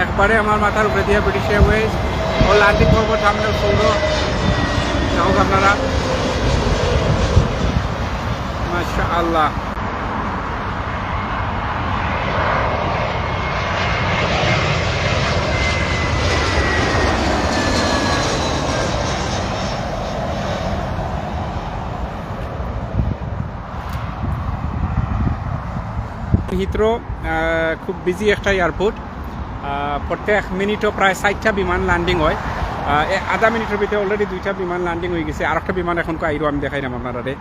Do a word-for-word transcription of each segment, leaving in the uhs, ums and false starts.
একবারে আমার মাথার উপরে দিয়া ব্রিটিশ এয়ারওয়েজ ও ল্যান্ডিং করবো টার্মিনাল ফোরো। দেখো আপনারা, মাশাআল্লাহ। হিথ্রো, আহ, খুব বিজি একটা এয়ারপোর্ট। আহ, প্রত্যেক মিনিটও প্রায় চাইরটা বিমান ল্যান্ডিং হয়। আহ, এ, আধা মিনিটর ভিতরে অলরেডি দুইটা বিমান ল্যান্ডিং হয়ে গেছে, আর একটা বিমান এখন আইরো, আমি দেখাইলাম আপনারারে। আহ,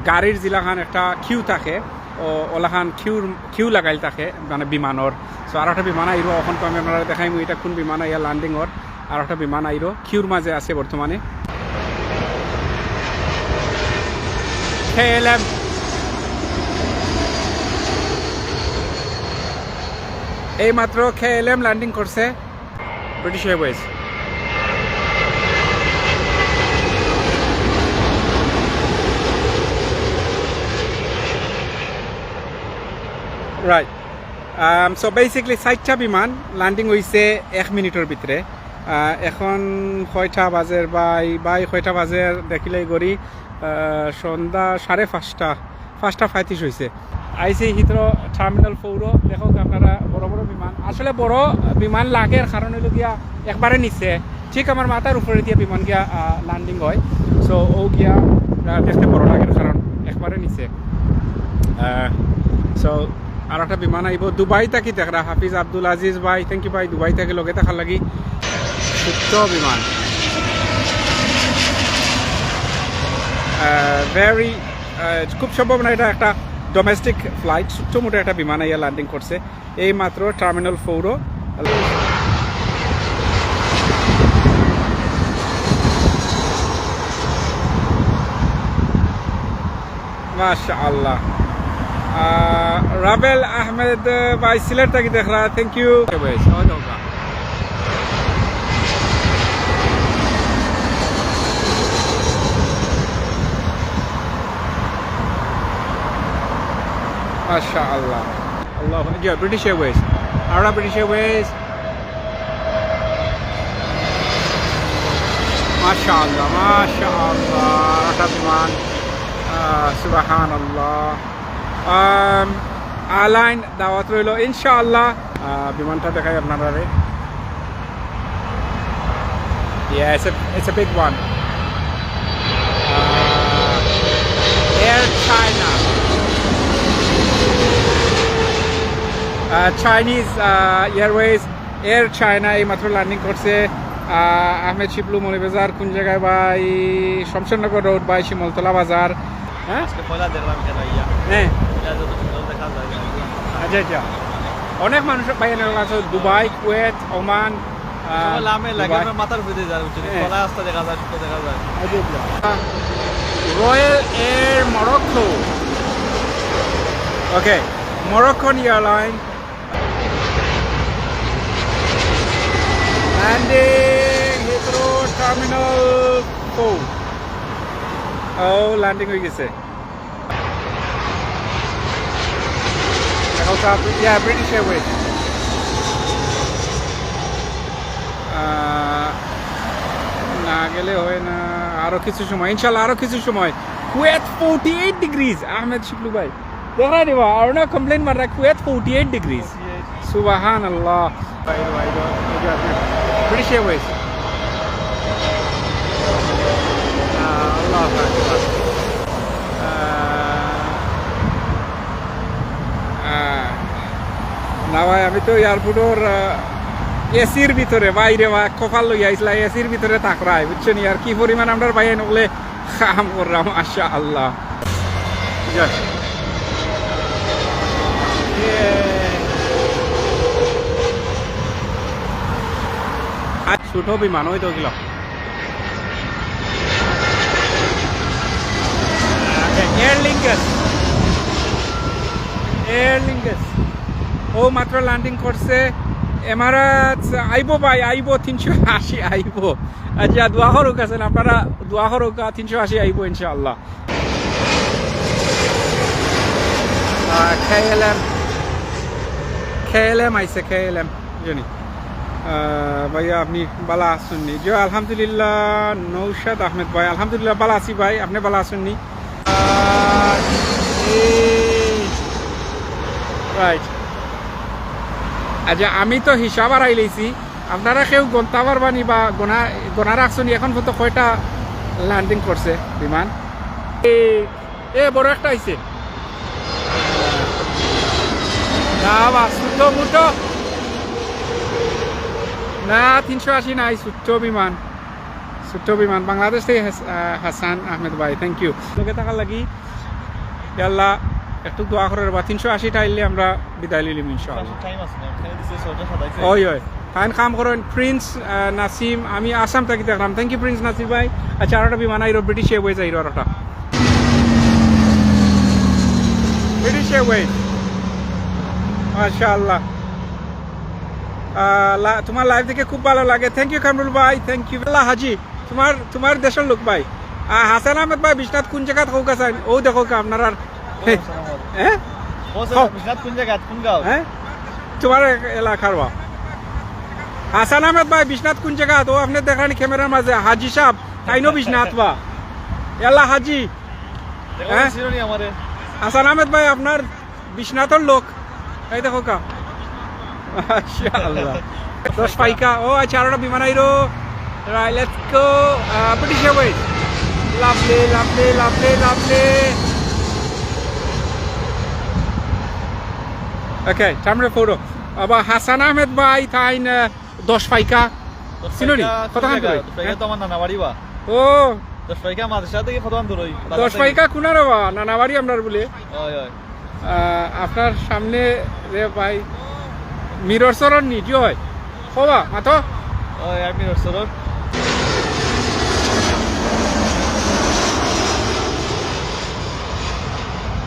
গাড়ির জিলাখান একটা কিউ থাকে, ও ওলাখান কিউর কিউ লাগাইল থাকে, মানে বিমানর। সো আর একটা বিমান আইরো, এখন তো আমি আপনারা দেখাইমু এটা কোন বিমান আইয়া ল্যান্ডিং ওর। আর একটা বিমান আইরো, কিউর মাঝে আছে বর্তমানে। কে এল এম, এই মাত্র কে এল এম ল্যান্ডিং করছে British Airways. Right. So basically চাইরটা বিমান ল্যান্ডিং হইছে এক মিনিটর ভিতরে। আহ, এখন কয়টা বাজের ভাই? ভাই, কয়টা বাজের দেখিলাই করি? আহ, সন্ধ্যা সাড়ে পাঁচটা, পাঁচটা পঁয়ত্রিশ হইছে। আইছি হিথ্রো টার্মিনাল ফোরো। দেখো আপনারা, বড় বড় বিমান, আসলে বড় বিমান লাগের কারণ হইল গিয়া একবারে নিচে, ঠিক আমার মাথার উপরে দিয়া বিমান গিয়া, আহ, ল্যান্ডিং হয়। সো ও গিয়া, আহ, দেখতে বড় লাগের কারণ একবারে নিচে। সো আর একটা বিমান আইব দুবাই থাকি, দেখরা হাফিজ আব্দুল আজিজ ভাই, থ্যাংক ইউ ভাই, দুবাই থাকি লগে থাকার লাগি। ছোট্ট বিমান, ভেরি, খুব সম্ভব না এটা একটা ডোমেস্টিক ফ্লাইট, ছোট্ট মোটো একটা বিমান আইয়া ল্যান্ডিং করছে এই মাত্র টার্মিনাল ফোরো। মাশাআল্লাহ। আহ, রাবেল আহমেদ ভাই সিলেট থাকি দেখরা, থ্যাংক ইউ। মাশাআল্লাহ। আল্লাহ, জি, ব্রিটিশ এয়ারওয়েজ। আমরা ব্রিটিশ এয়ারওয়েজ। মাশাআল্লাহ, মাশাআল্লাহ। একটা বিমান। আহ, সুবহানাল্লাহ। আম, আলাইন দাওয়াত রইল ইনশাআল্লাহ। আহ, বিমানটা দেখাই আপনারারে। Yeah, it's a, it's a big one. Uh, Air China. Uh, Chinese, uh, Airways, Air China এই মাত্র ল্যান্ডিং করছে। আহ, আহমেদ শিবলু মৌলভীবাজার কোন জায়গায় ভাই? শমশেরনগর রোড ভাই, শিমলতলা বাজার। হ্যাঁ? আজকে পয়লা দেখলাম এখানে আইয়া। হ্যাঁ। এটা যত সুন্দর দেখা যায়। আচ্ছা, আচ্ছা। অনেক মানুষ ভাই এনে আছে দুবাই, কুয়েত, ওমান, আহ, সব লামে লাগে, দুবাই। আমার মাথার উপরে দিয়ে যায়, বুঝছেন? হ্যাঁ। খোলা আস্তা দেখা যায়, সুন্দর দেখা যায়। আচ্ছা, আচ্ছা। Royal Air Morocco। Okay, Moroccan Airline। Landing Heathrow Terminal four। ও, ল্যান্ডিং হয়ে গেছে। এখন তো আপ-, yeah, British Airways। আহ, না গেলে হয় না, আরো কিছু সময়, ইনশাল্লাহ আরো কিছু সময়। Kuwait forty eight degrees, Ahmed Shiblu ভাই। দেখা দিবা, আর না কমপ্লেন মাররা, কুয়েত forty eight degrees। সুবহানাল্লাহ। British Airways। আহ, আল্লাহু আকবার। আহ, আহ, না ভাই, আমি তো এয়ারপোর্টর, আহ, এসির ভিতরে, বাইরে বা কপাল লইয়া আইসলা, এসির ভিতরে থাকরায়, বুঝছো নি? আর কি পরিমাণ আমরার ভাই এনে বলে কাম কররা, মাশাআল্লাহ। Yes। আর ছোট বিমান ওই তো গেল। Aer Lingus। Aer Lingus। ও মাত্র ল্যান্ডিং করছে। এমারাতস আইবো ভাই, আইবো, তিনশো আশি আইবো। আচ্ছা, দোয়া করুক আছেন আপনারা, দোয়া করুক, আহ, তিনশো আশি আইবো ইনশাআল্লাহ। আহ, কে এল এম, কে এল এম আইছে, কে এল এম, জানি। আহ, ভাইয়া, আপনি ভালা আছইন নি? জি, আলহামদুলিল্লাহ। নৌশাদ আহমেদ ভাই, আলহামদুলিল্লাহ, ভালা আছি ভাই, আপনি ভালা আছইন নি? রাইট। আচ্ছা, আমি তো হিসাব হারাই লইছি, আপনারা কেউ গণতা পারবা নি বা গণা, গণা রাখছো নি এখন পর্যন্ত কয়টা ল্যান্ডিং করছে বিমান? এ, এ, বড় একটা আইছে। না বা, ছোট্ট মোটো। না, তিনশো আশি নাই, ছোট্ট বিমান। ছোট্ট বিমান, বাংলাদেশ থেকে হাস-, আহ, হাসান আহমেদ ভাই, thank you। লগে থাকার লাগি, ইয়া আল্লাহ, একটু দোয়া করো রে বা, তিনশো আশিটা আইলে আমরা বিদায় লইলিমু ইনশাআল্লাহ। টাইম আছে না, এখানে দিছে ছয়টা সাতাইশে। ওই, ওই। তাইন কাম করইন, প্রিন্স, আহ, নাসিম, আমি আসাম থাকি দেখলাম। Thank you, প্রিন্স নাসিম ভাই। আচ্ছা, আরোটা বিমান আইরো, ব্রিটিশ এয়ারওয়েজ আইরো আরোটা। British Airways. মাশাআল্লাহ। আহ, লা-, তোমার লাইভ দেখে খুব ভালো লাগে। Thank you, কামরুল ভাই। Thank you। আল্লাহ হাজি, তোমার, তোমার দেশর লোক ভাই। আহ, হাসান আহমেদ ভাই, বিশ্বনাথ কোন জাগাত কউক্কা চাইন? ও দেখউক্কা আপনারার। হ্যাঁ? ও স্যার, কও। বিশ্বনাথ কোন জাগাত, কোন গাঁও? হ্যাঁ? তোমার এ-, এলাকার বা। হাসান আহমেদ ভাই, বিশ্বনাথ কোন জাগাত? ও আপনে দেখরা নি ক্যামেরার মাঝে, হাজি সাহেব, তাইনও বিশ্বনাথ বা। এলা হাজি। দেখো, হ্যাঁ? চিনো নি আমারে? হাসান আহমেদ ভাই, আপনার বিশ্বনাথর লোক। এই দেখউক্কা। মাশাআল্লাহ। দশ পাইকা। ও আচ্ছা, আরোটা বিমান আইরো। Right, let's go. Ah, British Airways. Lovely, lovely, lovely, lovely. Okay, terminal photo. আবার হাসান আহমেদ ভাই, তাইন, আহ, দশ পাইকা। দশ চিনো নি? পাইকা কতখান কোন জাগা? দূরে? দশ পাইকা হ্যাঁ? তো আমার নানা বাড়ি বা। ও। দশ পাইকা মাদ্রাসা থেকে কতখান দূর ওই? দশ পাইকা কোনারে বা? নানা বাড়ি আমরার বুলে। ওই, ওই। আহ, আপনার সামনে রে ভাই, মিরর সরণ নি, জি অয়। কবা, মাতো? ওই, আমি মিরর সরণ।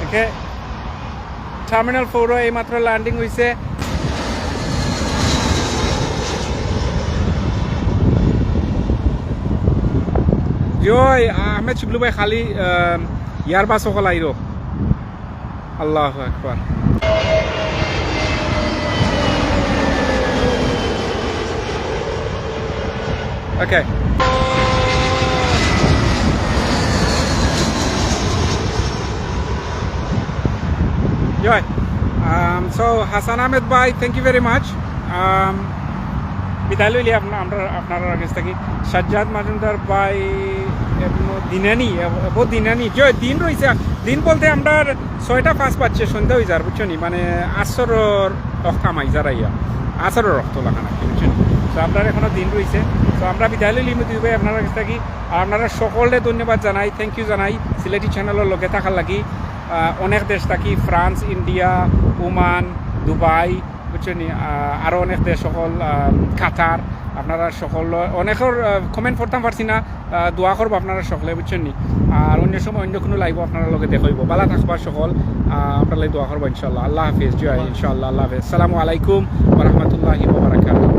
একে টার্মিনাল ফোর ও এইমাত্র ল্যান্ডিং হইছে। জয় আহমেদ শিবলু ভাই, খালি, আহ, এয়ারবাস সকল আইরো। আল্লাহু আকবার। Okay. জয়। Um, so, হাসান আহমেদ ভাই, thank you very much. Um, বিদায় লইলি আপনা-, আমরা, আপনারার কাছ থাকি। সাজ্জাদ মজুমদার ভাই, এখনো দিনানি, এব-, এব দিনানি। জয়, দিন রইছে। দিন বলতে আমরার ছয়টা পাঁচ বাজছে, সন্ধ্যা হই যার, বুঝছো নি? মানে, আসরর রক্ত মাই যার আইয়া। আসরর রক্ত লাগানো, বুঝছো নি? তো আমরার এখনো দিন রইছে। তো আমরা বিদায় লইলি দুই ভাই আপনারার কাছ থাকি। আর আপনারা সকলরে ধন্যবাদ জানাই, thank you জানাই সিলেটি চ্যানেলর লগে থাকার লাগি। আহ, অনেক দেশ থাকি, ফ্রান্স, ইন্ডিয়া, ওমান, দুবাই, বুঝছো নি? আহ, আরো অনেক দেশ সকল, আহ, কাতার, আপনারা সকল অনেকর, আহ, comment পড়তাম পারছি না, আহ, দোয়া করবো আপনারা সকলে, বুঝছো নি? আর অন্য সময় অন্য কোনো লাইভও আপনারার লগে দেখা হইবো। ভালা থাকবা সকল, আহ, আপনারার লাগি দোয়া করবো ইনশাআল্লাহ। আল্লাহ হাফিজ, জয়, ইনশাআল্লাহ, আল্লাহ হাফিজ। আসসালামু আলাইকুম ওয়া রাহমাতুল্লাহি ওয়া বারাকাতুহু।